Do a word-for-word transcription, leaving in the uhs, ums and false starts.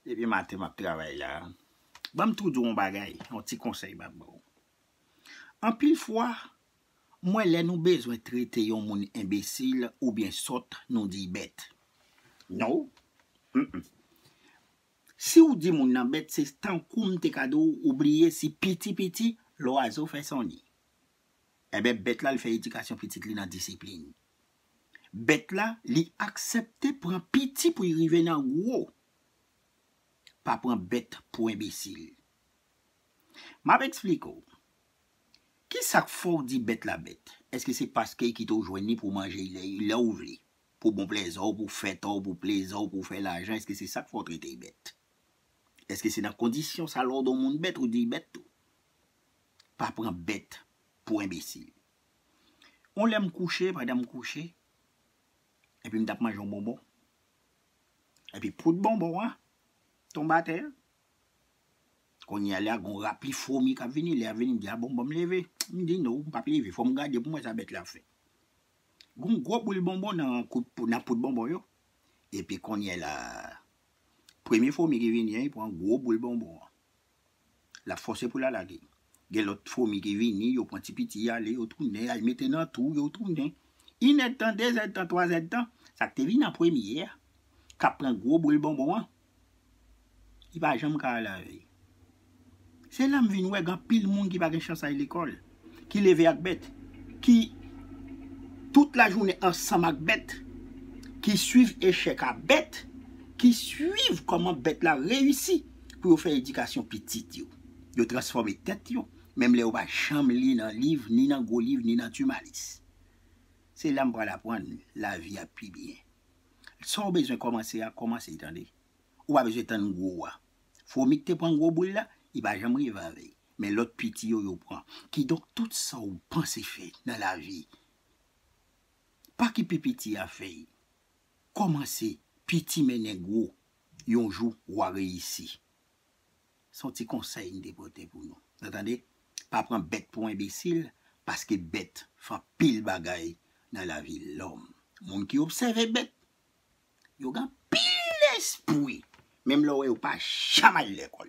Depi maten m ap travay la. Ban m tou di w yon bagay, yon ti konsèy m ap ba w. Anpil fwa, m wè lè nou bezwen trete yon moun enbesil oubyen sòt, nou di bèt. No. Mm-mm. Si w di moun nan bèt, se tankou m te ka di w, ou bliye si piti piti, lwazo fè son ni. Enben, bèt la, li fè edikasyon pitit li nan disiplin. Bèt la, li aksepte pran piti pou li rive nan gwo. Pa pran bèt pou enbesil. M ap eksplike w. Ki sa k fè w di bèt la bèt? Èske se paske l kite w jwenn li pou w manje lè, lè w vle? Pou bon plèzi w, pou fèt w, pou plezi w, pou fè lajan? Èske se sa k fè w trete l bèt? Èske se nan kondisyon sa lè w di yon moun bèt, ou di l bèt tou? Pa pran bèt pou enbesil. On lè m kouche, pandan m kouche, epi m t ap manje yon bonbon. Epi poud bonbon an tonbe atè. Kounye a la, gon rapli fomi k ap vini, lè y ap vini, m di, "A bon, ban m leve." M di, "No, m p ap leve, fò m gade pou m wè sa bèt la ap fè." Gon gwo boul bonbon nan kout, nan poud bonbon yo. Epi kounye a la, premye fomi ki vini an, li pran gwo boul bonbon an. L ap fòse pou l al lage. Gen lòt fomi ki vini, yo pran ti piti, y ale, yo tounen, y al mete nan twou, yo tounen. Inèdtan, dezèdtan, twazèdtan, sa k te vin an premye a, k ap pran gwo boul bonbon an, li pa janm ka al avè l. Se la m vin wè gen anpil moun ki pa gen chans al lekòl, ki leve ak bèt, ki tout lajounen ansanm ak bèt, ki swiv echèk a bèt, ki swiv kòman bèt la reyisi pou yo fè edikasyon pitit yo. Yo transfòme tèt yo, menm lè yo pa janm li nan liv, ni nan gwo liv, ni nan Ti Malis. Se la m pral aprann lavi a pi byen. Sa w bezwen kòmanse a, kòmanse, tande. Ou pa bezwen tann gwo a. Fomi k te pran gwo boul la, li pa janm rive avè l. Men lòt piti yo, yo pran. Kidonk, tout sa w panse fè nan lavi, pa ki pi piti a fè l. Kòmanse piti mennen gwo. Yon jou, w a reyisi. Se yon ti konsèy m te pote pou nou. Nou tande? Pa pran bèt pou enbesil, paske bèt fè anpil bagay nan lavi lòm. Moun ki obsève bèt, yo gen anpil lespri. Menm lè w wè yo pa janm al lekòl.